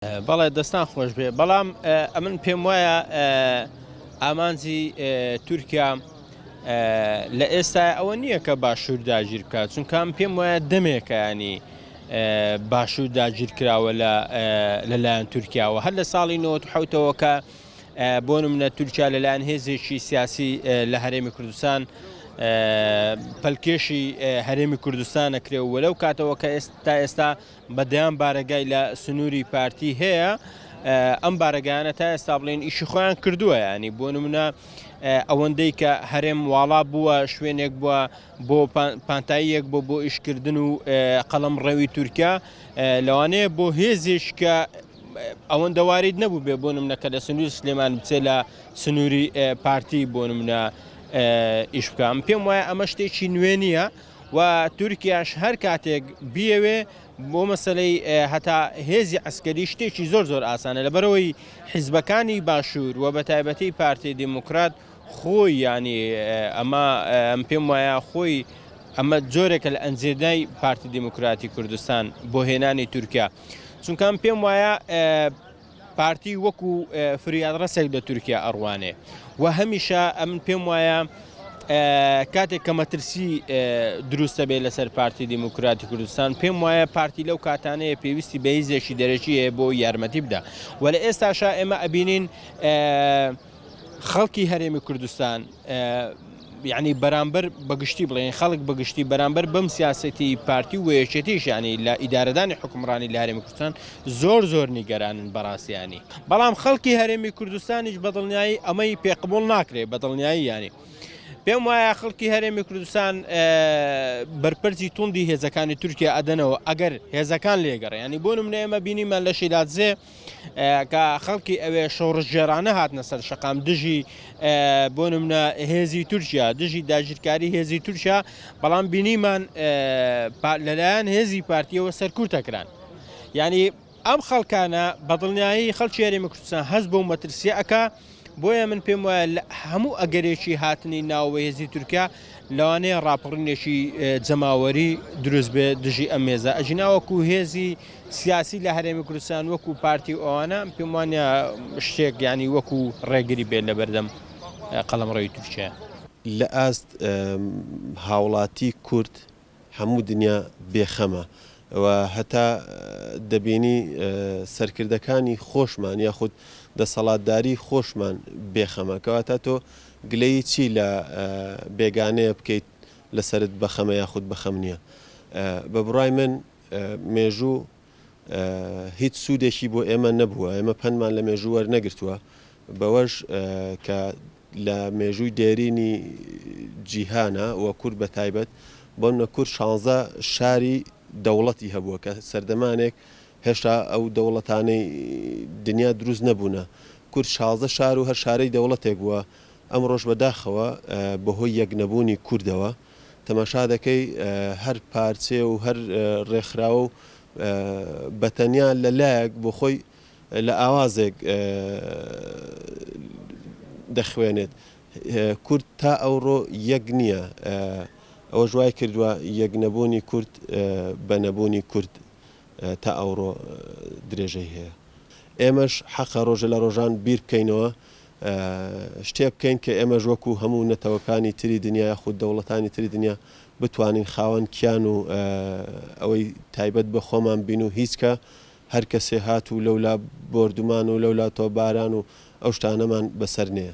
بەڵێ دەستان خۆش بێ بەڵام ئەمن پێم وایە ئامانجی تورکیا لە ئێستا ئەوە نییە کە باشوور داگیر بکات چونکە ئەم پێم وایە دەمێکە ینی باشوور داگیر کراوە لەلایەن تورکیاوە هەر لە ساڵی 1970ەوە کە بۆ نمونە تورکیا لەلایەن هێزێکی سیاسی لە هەرێمی کوردستان پەلکێشی هەرێمی کوردستانە کرێ و لەو کاتەوە کە ئێستا ئێستا بە دەیان بارەگای لە سنووری پارتی هەیە، ئەم بارەگایانە تا ئێستا بڵێن ئیشی خۆیان کردووە ینی بۆ نمونە ئەوەندەی کە هەرێم واڵا بووە شوێنێک بووە بۆ پانتاییەک بۆ بۆ ئیشکردن و قەڵەم ڕەوی تورکیا لەوانەیە بۆ هێزێک کە ئەوەندە وارید نەبوو بێ بۆ نمونە کە لە سنووری سلێمان بچێ لە سنووری پارتی بۆ نمونە ئیش بکەم پێم وایە ئەمە شتێکی نوێ نییە و تورکیاش هەر کاتێک بیەوێ بۆ مەسەلەی هەتا هێزی عەسکەری شتێکی زۆر زۆر ئاسانە لەبەرەوەی حیزبەکانی باشوور و بە تایبەتی پارتی دیموکرات خۆی ینی ئەمە ئەم پێم وایە خۆی ئەمە جۆرێکە لە ئەنجێدای پارتی دیموکراتی کوردستان بۆ هێنانی تورکیا چونکە ئەم پێم وایە پارتی وەکو فریادڕەسێک لە تورکیا ئەڕوانێ و هەمیشە ئەمن پێم وایە کاتێک کە مەترسی دروستە بێ لەسەر پارتی دیموکراتی کوردستان پێم وایە پارتی لەو کاتانەیە پێویستی بە هیزێکی دەرەکی هەیە بۆ یارمەتی بدا و لە ئێستاشا ئێمە ئەبینین خەڵکی هەرێمی کوردستان یعنی بەرامبەر بەگشتی بڵێن خەڵک بەگشتی بەرامبەر بەم سیاسەتی پارتی و یەکێتیش ینی لە ئیدارەدانی حکومڕانی لە هەرێمی کوردستان زۆر زۆر نیگەرانن بەڕاستیانی بەڵام خەڵکی هەرێمی کوردستانیش بەدڵنیایی ئەمەی پێقبول ناکرێ بەدڵنیایی ینی پێم وایە خەڵکی هەرێمی کوردستان بەرپەرچی توندی هێزەکانی تورکیا ئەدەنەوە ئەگەر هێزەکان لێگەڕێ ینی بۆ نمونە ئێمە بینیمان لە شیلادزێ کە خەڵکی ئەوێ شۆڕشگێڕانە هاتنە سەر شەقام دژی بۆ نمونە هێزی تورکیا دژی داگیرکاری هێزی تورکیا بەڵام بینیمان لەلایەن هێزی پارتیەوە سەرکوتەکران یعنی ئەم خەڵکانە بەدڵنیایی خەڵکی هەرێمی کوردستان هەست بەو مەترسیە ئەکا بۆیە من پێم وایە لە هەموو ئەگەرێکی هاتنی ناوەوەی هێزی تورکیا لەوانەیە ڕاپەڕینێکی جەماوەری دروست بێ دژی ئەم هێزە ئەگینا وەکو هێزی سیاسی لە هەرێمی کوردستان وەکو پارتی و ئەوانە پێم وانە شتێک ینی وەکو ڕێگری بێت لە بەردەم قەڵەمڕەوی تورکیا. لە ئاست هاوڵاتی کورد هەموو دنیا بێ خەمە و هەتا دەبینی سەرکردەکانی خۆشمان یاخود دەسەڵاتداری خۆشمان بێ خەمە کەواتە تۆ گلەیی چی لە بێگانەیە بکەیت لەسەرت بەخەمە یاخود بەخەم نییە بە بڕای من مێژوو هیچ سوودێکی بۆ ئێمە نەبووە ئێمە پەندمان لە مێژوو وەرنەگرتووە بەوەش کە لە مێژووی دێرینی جیهانا و کورد بە تایبەت، بۆنمونە کورد شانزە شاری دەوڵەتی هەبووە کە سەردەمانێک هێشتا ئەو دەوڵەتانەی دنیا دروست نەبوونە، کورد شازدە شار و هەر شارەی دەوڵەتێک بووە، ئەمڕۆش بە داخەوە بە هۆی یەک نەبوونی کوردەوە تەماشا دەکەی هەر پارچەیە و هەر ڕێکخراوە و بە تەنیا لە لایەک بۆ خۆی لە ئاوازێک دەخوێنێت. کورد تا ئەوڕۆ یەک نییە، ئەوەش وای کردووە یەک نەبوونی کورد بە نەبوونی کورد تا ئەوڕۆ درێژەی هەیە. ئێمەش حەقە ڕۆژێ لە ڕۆژان بیر بکەینەوە شتێ بکەین کە ئێمەش وەکوو هەموو نەتەوەکانی تری دنیا یاخود دەوڵەتانی تری دنیا بتوانین خاوەن کیان و ئەوەی تایبەت بە خۆمان بین و هیچ کە هەر کەسێ هات و لەولا بۆردومان و لەولا تۆپباران و ئەو شتانەمان بەسەر نێ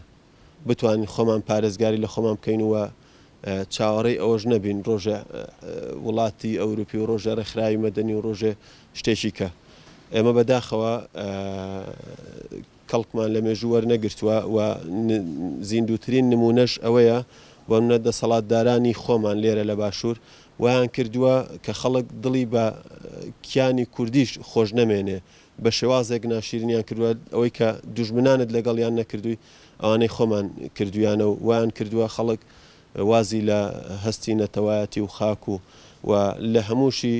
بتوانین خۆمان پارێزگاری لە خۆمان بکەین و چاوەڕێی ئەوەش نەبین ڕۆژێ وڵاتی ئەوروپی و ڕۆژێ ڕێکخراوی مەدەنی و ڕۆژێ شتێکی کە ئێمە بەداخەوە کەڵکمان لە مێژوو وەرنەگرتووە و زیندووترین نموونەش ئەوەیە بۆنمونە دەسەڵاتدارانی خۆمان لێرە لە باشوور وایان کردووە کە خەڵک دڵی بە کیانی کوردیش خۆش نەمێنێ بە شێوازێک ناشیرینیان کردووە ئەوەی کە دوژمنانت لەگەڵیان نەکردووی ئەوانەی خۆمان کردوویانە و وایان کردووە خەڵک وازی لە هەستی نەتەوایەتی و خاک و و لە هەمووشی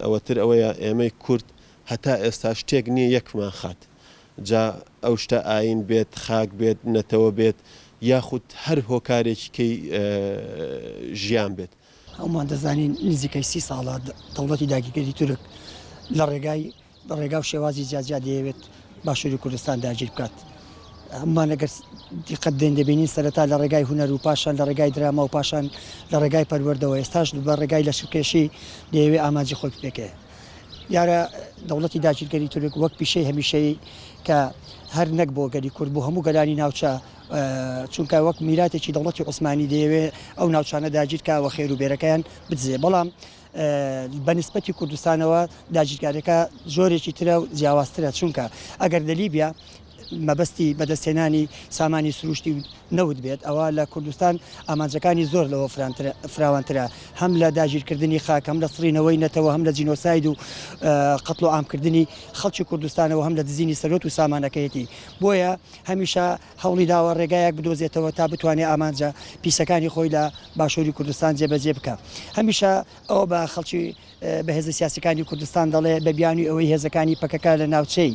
ئەوەتر ئەوەیە ئێمەی کورد هەتا ئێستا شتێک نیە یەکمان خات جا ئەو شتە ئاین بێت خاک بێت نەتەوە بێت یاخود هەر هۆکارێکی کەی ژیان بێت. هەموومان دەزانین نزیکەی سی ساڵە دەوڵەتی داگیرکەری تورک لە ڕێگای. بە ڕێگا و شێوازی جیاجیا دەیەوێت باشووری کوردستان داگیر بکات. هەموومان ئەگەر دیقەت بدەین دەبینین سەرەتا لە ڕێگای هونەر و پاشان لە ڕێگای دراما و پاشان لە ڕێگای پەروەردەوە ئێستاش بە ڕێگای لەشکرکێشی دەیەوێت ئامانجی خۆی بپێکێ. دیارە دەوڵەتی داگیرکەری تورک وەک پیشەی هەمیشەیی کە هەر نەک بۆ گەلی کورد بۆ هەموو گەلانی ناوچە چونکە وەک میراتێکی دەوڵەتی عوسمانی دەیەوێ ئەو ناوچانە داگیرکا و خێر و بێرەکەیان بدزێ بەڵام بە نیسبەتی کوردستانەوە داگیرکاریەکە جۆرێکی ترە و جیاوازترە چونکە ئەگەر لە لیبیا مەبەستی بەدەستهێنانی سامانی سروشتی و نەوت بێت ئەوا لە کوردستان ئامانجەکانی زۆر لەوە فراوانترە هەم لە داگیرکردنی خاک هەم لە سڕینەوەی نەتەوە هەم لە جینۆساید و قەتڵ و عامکردنی خەڵکی کوردستانەوە هەم لە دزینی سەروەت و سامانەکەیەتی بۆیە هەمیشە هەوڵی داوە ڕێگایەک بدۆزێتەوە تا بتوانێت ئامانجە پیسەکانی خۆی لە باشووری کوردستان جێبەجێ بکا. هەمیشە ئەوە بە خەڵکی بە هێزە سیاسیەکانی کوردستان دەڵێ بە بیانووی ئەوەی هێزەکانی پەکەکە لە ناوچەی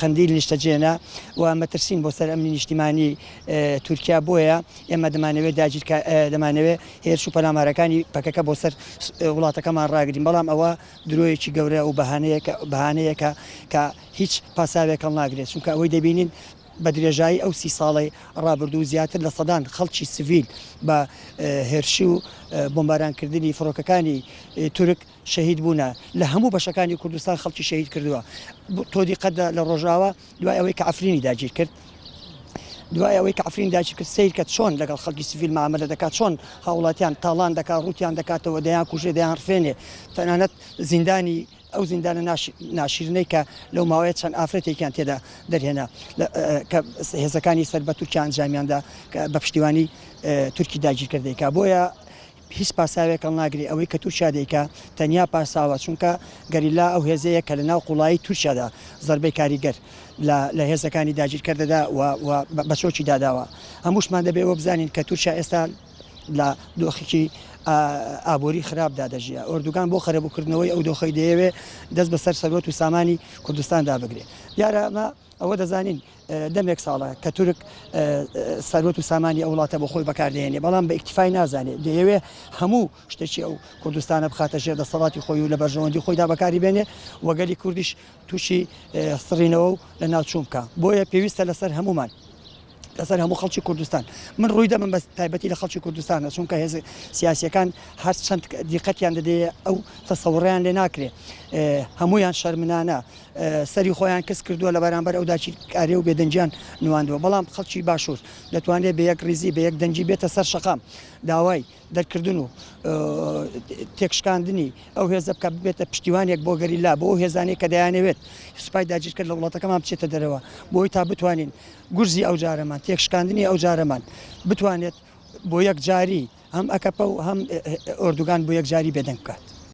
قەندیل نیشتەجێنە و مەترسین بۆ سەر ئەمنی نیشتیمانی تورکیا بۆیە ئێمە دەمانەوێت داگیرکا دەمانەوێت هێرش و پەلامارەکانی پەکەکە بۆ سەر وڵاتەکەمان ڕاگرین بەڵام ئەوە درۆیەکی گەورە و بەهانەیەکە بەهانەیەکە کە هیچ پاساوێک هەڵناگرێت، چونکە ئەوەی دەبینین بە درێژایی ئەو سی ساڵەی ڕابردوو زیاتر لە سەدان خەڵکی سڤیل بە هێرشی و بۆمبارانکردنی فڕۆکەکانی تورک شەهید بوونە، لە هەموو بەشەکانی کوردستان خەڵکی شەهید کردووە. تۆ دیقەت دە لە ڕۆژاوا دوای ئەوەی کە عەفرینی داگیر کرد، دوای ئەوەی کە عەفرین داگیر کرد سەیر کە چۆن لەگەڵ خەڵکی سڤیل مامەلە دەکات، چۆن هاوڵاتیان تاڵان دەکات، ڕووتیان دەکاتەوە، دەیانکوژێ، دەیانڕفێنێ، تەنانەت زیندانی ئەو زیندانە ناشیرنەی کە لەو ماوەیە چەند ئافرەتێکیان تێدا دەرهێنا کە هێزەکانی سەر بە تورکیا ئەنجامیاندا بە پشتیوانی تورکی داگیرکەر دەیکا بۆیە هیچ پاساوێک هەڵناگری ئەوەی کە تورکیا دەیکا تەنیا پاساوە چونکە گەریلا ئەو هێزەیە کە لە ناو قوڵایی تورکیادا زەربەی کاریگەر لە هێزەکانی داگیرکەر دەدا و بە چۆکی داداوە هەمووشمان دەبێ ئەوە بزانین کە تورکیا ئێستا لە دۆخێکی ئابووری خراپدا دەژیا. ئۆردوگان بۆ قەرەبووکردنەوەی ئەو دۆخەی دەیەوێ دەست بەسەر سەروەت و سامانی کوردستاندا بگرێ. دیارە ئەمە ئەوە دەزانین دەمێک ساڵە کە تورک سەروەت و سامانی ئەو وڵاتە بۆ خۆی بەکار دەهێنێ، بەڵام بە ئیکتیفای نازانێ، دەیەوێ هەموو شتێکی ئەو کوردستانە بخاتە ژێر دەسەڵاتی خۆی و لە بەرژەوەندی خۆیدا بەکاری بێنێ و گەلی کوردیش تووشی سڕینەوە و لەناوچوون بکا. بۆیە پێویستە لەسەر هەموومان لەسەر هەموو خەڵکی کوردستان من ڕووی دەمم بە تایبەتی لە خەڵکی کوردستانە چونکە هێز سیاسیەکان هەر چەند دیقەتیان دەدەیە ئەو تەسەوڕیان لێ ناکرێ هەمویان شەرمنانە سەری خۆیان کز کردووە لە بەرامبەر ئەو داگیرکاری و بێدەنگیان نواندووە بەڵام خەڵکی باشوور دەتوانێت بە یەک ڕیزی بە یەک دەنگی بێتە سەر شەقام داوای دەرکردن و تێکشکاندنی ئەو هێزە بکات ببێتە پشتیوانێک بۆ گەریلا بۆ ئەو هێزانەی کە دەیانەوێت سوپای داگیرکەر لە وڵاتەکەمان بچێتە دەرەوە بۆی تا بتوانین گورزی ئەو جارەمان تێکشکاندنی ئەو جارەمان بتوانێت بۆ یەکجاری هەم ئەکەپە و هەم ئۆردوگان بۆ یەکجاری بێدەنگ بکات.